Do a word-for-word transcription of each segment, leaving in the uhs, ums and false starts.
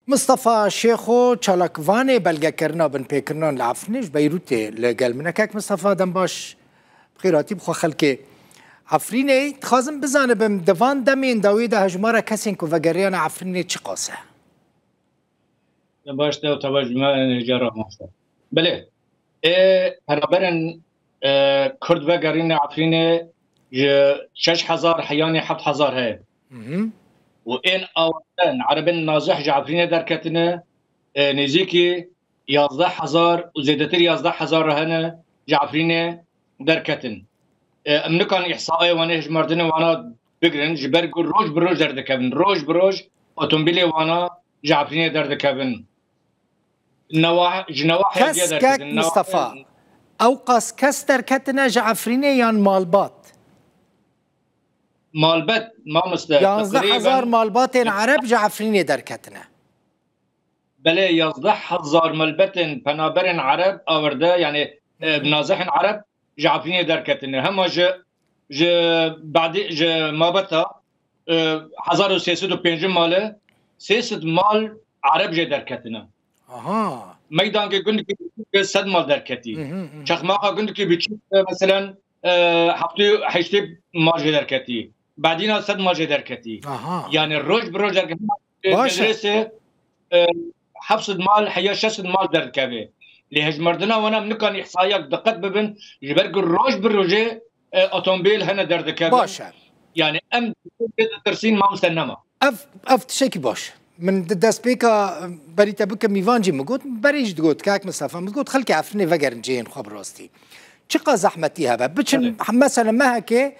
Mistefa Şêxo, çalakvanê belgekirina binpêkirinan li Efrînê ji Beyrûtê li gel min e. Kek Mistefa, dem baş, bi xêr hatî, bi xwe xelkê Efrînê. Dixwazim bizanibim, di van demên dawî de hejmara kesên ku vegeriyane Efrînê çiqas e? Te baş te û te baş me hêja remaste. Belê. Ê, penaberên, e, Kurd vegerîne Efrînê ji şeş hezar heyanî heft hezar heye. Mhm. Û ên awarte, erebên nazih ji Efrînê derketine, e, nêzîkî yazdeh hezar û zêdetir yazdeh hezar re hene ji Efrînê derketin. E, em nikan îhsayê wan ê hejmardinê wana bigirin, ji ber ku roj bi roj derdikevin. Roj bi roj otomobîlê wana ji Efrînê derdikevin. Newa-, ji newa Kes, hevdiya kek derketin. Newa-, Mistefa, ew qas kes derketine ji Efrînê yan malbat? Malbet, mamoste, Yanzdeh hezar teqrîben malbatên ereb ji Efrînê derketine. Belê, yazdeh hezar malbetên penaberên ereb awirde, yani, e, nazihên ereb ji Efrînê derketine. Hema ji, ji badî, ji mabeta, e, hezar û sê sed û pêncî malê, sê sed mal ereb jê derketine. Aha. Meydangê gundikî sed mal derketî. Hı hı, hı. Çexmaxa gundikî biçûk, e, meselen, e, heftê heştê mal jê derketî. Badîna sed mal jê derketî. Aha. Yani roj bi roj derketî. Baş e. Cindrêsê, e, heft sed mal, heya şeş sed mal derdikeve. Lê hejmerdina wan em nikan îhsayak diqet bibin, ji ber ku roj bi rojê, e, otomobîl hene derdikevin. Baş e. Yani em ditirsîn, mamoste, nema. Ev, ev tiştekî baş. Min di destpêka berî te bikim, mîvan jî min got, berê jî digot, kak Mistefa, min got, xelkê Efrînê vegerin cihên xwe bi rastî. Çiqa zehmetî hebe. Biçin, Tabii. Mesela mehekê,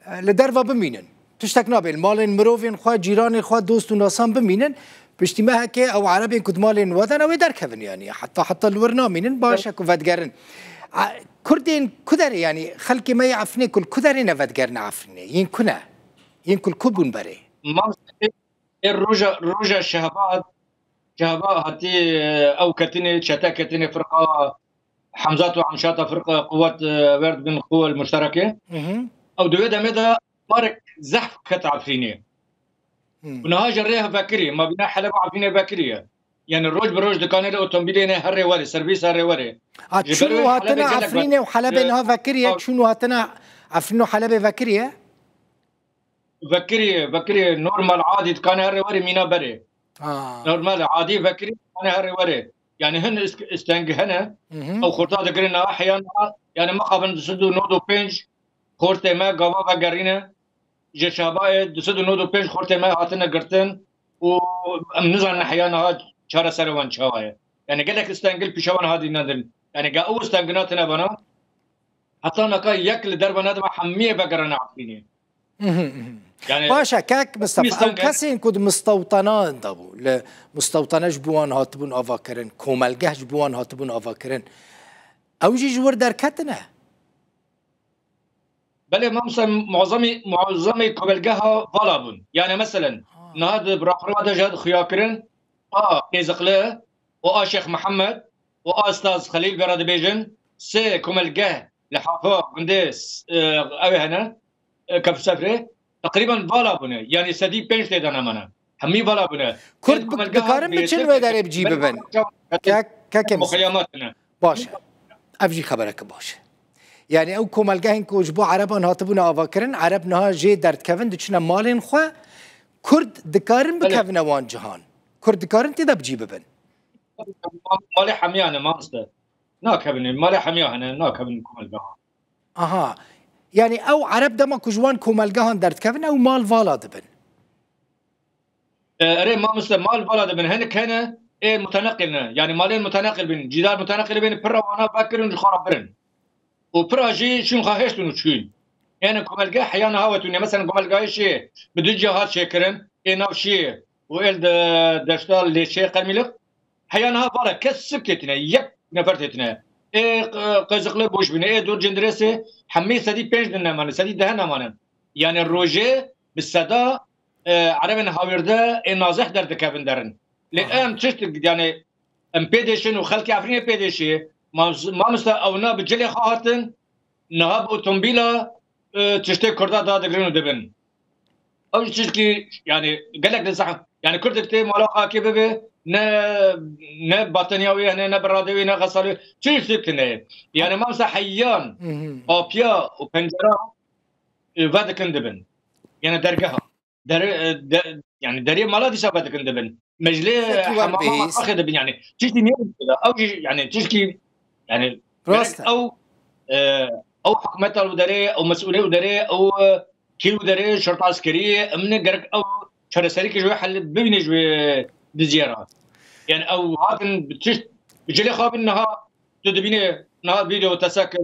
e, li derva bimînin. Tiştek nabe. Li malên mirovên xwe, cîranên xwe, dost û nasan bimînin. Piştî mehekê ew erebên ku di malên we de ne, wê derkevin yani. Heta, heta li wir namînin, baş e ku vedigerin. A, Kurdên ku derê yani, xelkê me yê Efrînê ku li ku derê ne vedigerine Efrînê? Yên ku ne? Yên ku li ku bûn berê? Mam Ê roja, roja Şehba, Şehba hatî, e, ew ketinê, çete ketinê firqa Hemzat û Hemşata firqa quwet, e, werd bin quwel muştereke. Hı hı. Ew di wê demê de barek zehf ket Efrînê. Hı. Û niha ji rê vekirî, ma bîna Heleb û Efrînê vekirî ye. Yani roj bi roj dikanê li otomobîlê ne herê werê, servîs herê werê. A, Ji ber çûn û wê hatina Helebê gelek Efrînê û Helebê vekir. niha vekiriye, A- çûn û hatina Efrîn û Helebê vekiriye? Vekirî, vekirî normal adî dikane herê werê mîna berê. Ha. Normal adî vekirî dikane herê werê. Yani hin ist-, isteng hene, Hı hı. ew xurta digirin ha, heya niha, yani mixabin du sed û nod û pênc xortê me gava vegerîne, ji Şabayê du sed û nod û pênc xortê me hatine girtin û em nizanin heya niha çaresere wan çawa ye. Yani gelek istengil pîşe wan hadî nedin. Yani ga ew istengina tine bana, heta naka yek li derve nedime hemiyê vegerane Efrînê. Mhm, mhm. Yani, Baş e, kek Mistefa, ew Mistefa kesên ku di mistewtanan de bû, li mistewtane ji bo wan hatibûn avakirin, komelgeh ji bo wan hatibûn avakirin, ew jî ji wir derketine? Belê, mamse, muazemî, muazemê komelgeha vala bûn. Yani, meselen, Ha. niha di raporê de jî xuya kirin, a Qêziqli û a Şêx Mihemed û a Staz Xelîl vera dibêjin, sê komelgeh li Hafa gundê, e, ew hene, e, Kefsefrê, teqrîben vala bûne. Yani sedî pênc tê de nemane. Hemî vala bûne. Kurd Ên bi-, komelgeha dikarin bi çi biçin wê derê bi cî bibin? Kek, kekê Mistefa. Muxeyamat ne. Baş e. Ev jî xebereke baş e. Yani ew komelgehên ku ji bo ereban hatibûne avakirin, ereb niha jê derdikevin, diçine malên xwe. Kurd dikarin Belê. bikevine wan cihan? Kurd dikarin tê de bi cî bibin? Malê hemiya ne, mamoste. Nakevin, malê hemiya hene, nakevin komelgehan. Aha. Yani ew ereb dema ku ji wan komelgehan derdikevin, ew mal vala dibin. E, erê, mamoste, mal vala dibin. Hinek hene, ê muteneqil ne. Yani malên muteneqil bin, cîdar muteneqil bin, pira wana vekirin, ji xwe re birin. Û pira jî çûn xwe hêştin û çûn. Yani komelge heya niha wetûne. Mesela komelgayê şiyê bi du cihat çêkirin, ê nav şiyê û êl de deşta lêçê qermîlik. Heya niha vala kes sik têtine, yek nefer têtine. Ê, e, Qeziqlê boş bîne, ê dor Cendirêsê hemî sedî pênc din nemane, sedî deh nemane. Yani rojê bi seda, e, erebên hawîrde ê nazeh derdikevin derin. Lê Aha. em tişt, yani em pê dêşin û xelkê Efrînê pê dêşî, mam-, mamoste ewna bi cilê xwe hatin, niha bi otomobîla, e, tiştê Kurda dadigrin û dibin. Ew jî tiştkî, yani gelek li zehf, yani Kurdek tê mala xwe akê bibe, ne, ne bateniya wî hene, ne biradê wî, ne xesalê wî. Çi tiştek tune ye. Yani, mamsa heyyan, Hı hı. papiya û pencera, e, vedikin dibin. Yani dergeha. Derê, e, de, yani derê mala dîsa vedikin dibin. Meclê Peki, wer hemama bihîst. Axê dibin yani. Çiştî niye? Ew jî yani çiştî yani Rast gerek e. ew, e, ew hikûmeta li derê, ew mesûlê li derê, ew, e, kî li derê, şerta eskerî, emne gerek ew çareserî ki ji wê hel bibîne ji wê diziyê re. Yani ew hatin bi tişt, bi cilê xwe bin niha tu dibîne niha video te se kir,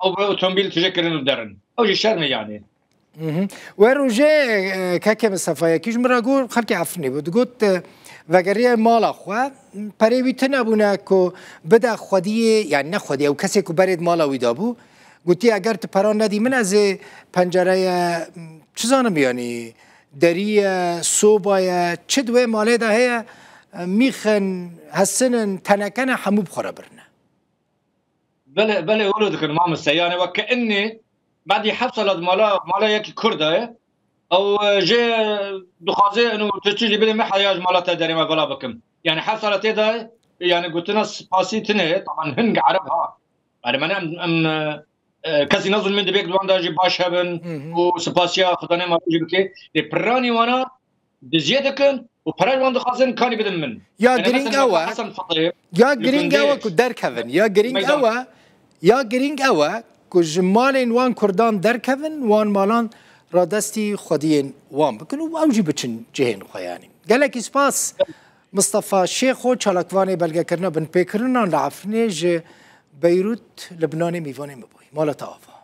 ew bi otomobîl tije kirin û derin. Ew jî şerm e yani. Mhm. Wer rojê, e, keke Mistefa yekî ji min re got, xelkê Efrînê bû. Digot, e, vegeriye mala xwe, perê wî tune bûne ku bide xwediyê, yani ne xwediyê, ew kesê ku berê di mala wî de bû. Gotiye, eger tu peran nedî min, ez ê pencereye, çi zanim yani, derî ye, soba ye, çi di wê malê de heye, e, mîxin, hesinin, tenekene hemû bi xwe re birine. Belê, belê, wilo dikin mamoste. Yani weke innê, badî heft sala di mala, mala yekî Kurd de ye. Ew, e, jê dixwaze inu tu çi jî bidê min heya ji mala te derê me bela bikim. Yani heft sala tê de, yani gotina spasî tine, taban hing Ereb ha. Yani me em, em, e, e, kesî nezûn min dibê di wan de jî baş hebin Hı hı. û spasiya Xudanê me jî bike. Lê piranî wana diziyê dikin û pere ji wan dixwazin kanî bidin min. Ya Yani girîng mesela ew e. Hesen Fitê, Ya li girîng gundê ew e ku derkevin. Ya girîng meydan. ew e. Ya girîng ew e ku ji malên wan Kurdan derkevin, wan malan radestî xwediyên wan bikin û ew jî biçin cihên xwe yani. Gelekî spas Mistefa Şêxo, çalakvanê belgekirina binpêkirinan li Efrînê ji Beyrût, Libnanê mîvanê min bûyî. Mala te ava.